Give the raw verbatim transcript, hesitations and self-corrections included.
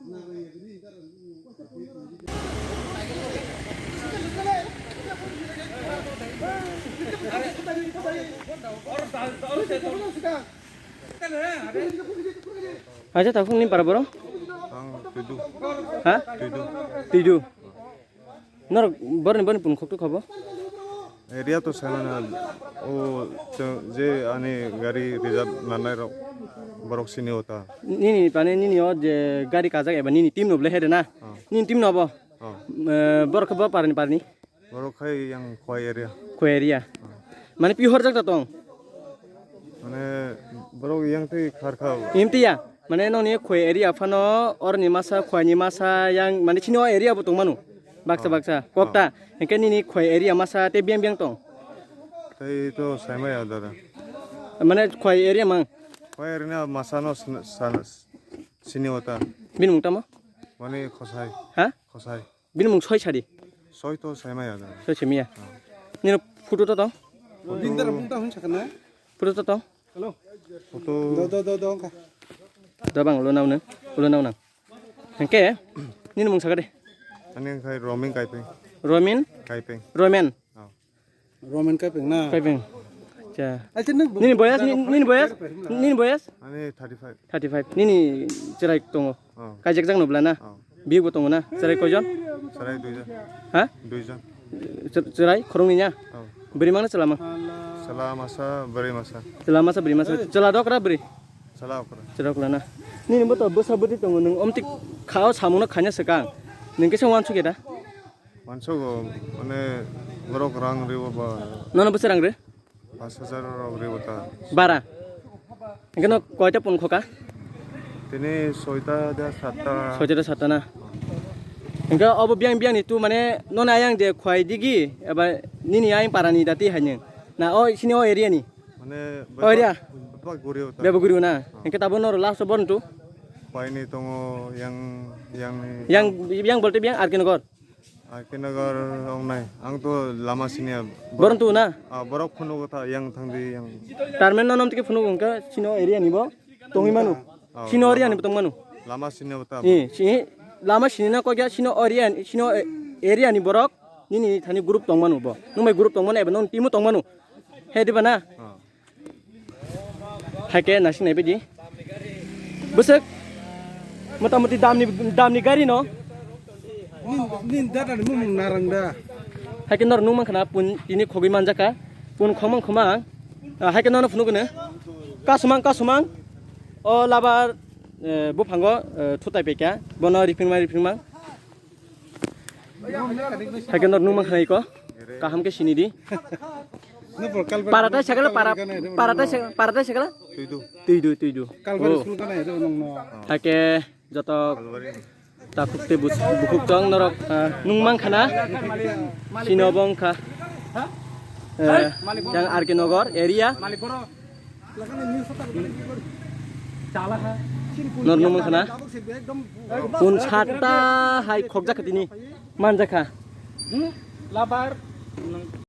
Acha, takhuk ni para borok? Ang Tuidu. Ha? Tuidu. Tuidu. Norok borni borni pun khoktu khobo? Area to sana na, o, je ani gari reserve nanai rok borok sini ota. Nini pani nini o je gari kajak eba nini team no ble hede na? Ah. Nini team no bo? Ah. Eh, borok khe bo parni parni? Borok khai yang Khowai area. Khowai area. Mane pi horjak da tong? Mane borok yang tei khar kha. Imtiya, mane noni Khowai area phano orni masa, Khowai ni masa yang mane chini o area bo tong manu. Baksa baksa. Kokta, hingke nini Khowai area masa tei biyang biyang tong? Tei to saimaya dada. Mane Khowai area mang? Khowai area masa no sini ota. Bini mung tamo? Mane Khosai. Ha? Khosai. Bini mung soi sadi. Soi to saimaya da. Soi simiya. Nino photo to tong? Dindar bungta hun sakana. Photo to tong? Hello. Photo. Do do do do ka. Do bang ulo nauna. Ulo nauna. Hengke nini mung sakade. Ani khai Romin Kaipeng. Romin? Kaipeng. Romen. Oh. Roman Kaipeng na? Kaipeng. Acha. Acha, nwng nini boyas, nini, nini boyas? Nini boyas? Ani thirty five. Thirty five. Nini cherai tongo. Oh. Kaijak jak nubla na? Oh. Biyik bo tongo na? Cherai koijon? Cherai duijon. Ha? Duijon. Cherai khorong ni nya? Oh. Bwrwi mang na chwla mang? Chwla masa, bwrwi masa. Chwla masa, bwrwi masa. Chwla dokra bwrwi? Chwla okra. Chwla okra na? Nini bo to bwsa bwtwi tongo, nwng omtwi khao samung no khaina swkang. Nwng kisa wansuk ya da? Wansogo, mane, borok rang ribo ba. Nono bwswk rang ri? Pash hajar rok ribo ta. Bara. Hingke no koita pun khoka? Tini soita de satta. Soita de satta na. Hingke obo biyang biyang ni tu mane nono ayang je khwai digi eba nini ayang para ni dati haini. Na o sini o area ni. Mane o area. Bebak guri ota. Bebak guri na. Hingke tabo noro last o born tu. Khwai ni tongo yang yang ni. Yang yang bolte biyang R K Nagar. R K Nagar ong nai. Ang to lama sini ya. Borok tu na? Ah, borok phunuk ta yang thang di yang. Tarmen no nom tike phunuk wngkha sino area ni bo tongwi manu. Ah, sino area ni bo tong manu. Lama sini ta. Eh, si lama sini na kok ya sino area sino area ni borok nini thani group tong manu bo. Nung bai group tong manu eba nong timo tong manu. He diba na? Ah. Haike nasing nai bidi. Bwswk motamoti damni, damni gari no. Nin, nin data ni mumung narang da. Haike nor nung mankha na pun tini khogwi manjaka. Pun khomang khomang. Ah, haike nono phunuk ne. Kasumang, kasumang. O labar, eh, buphango, eh, thutai pekya. Bono ripingma, ripingma. Haikhe norok nukma khnai ko. Kaham khe sini di. Paratai sakala para, paratai sa-, paratai sakala? Tuidu. Tuidu, tuidu. Oh. Haikhe joto takhuk tei bus-, bukhuk tong norok, ah, nukmang khana. Sini obo wngkha. Eh, yang R K Nagar area. Nor nung mankha na? Pun satta hai khokjak kha tini. Manjak kha.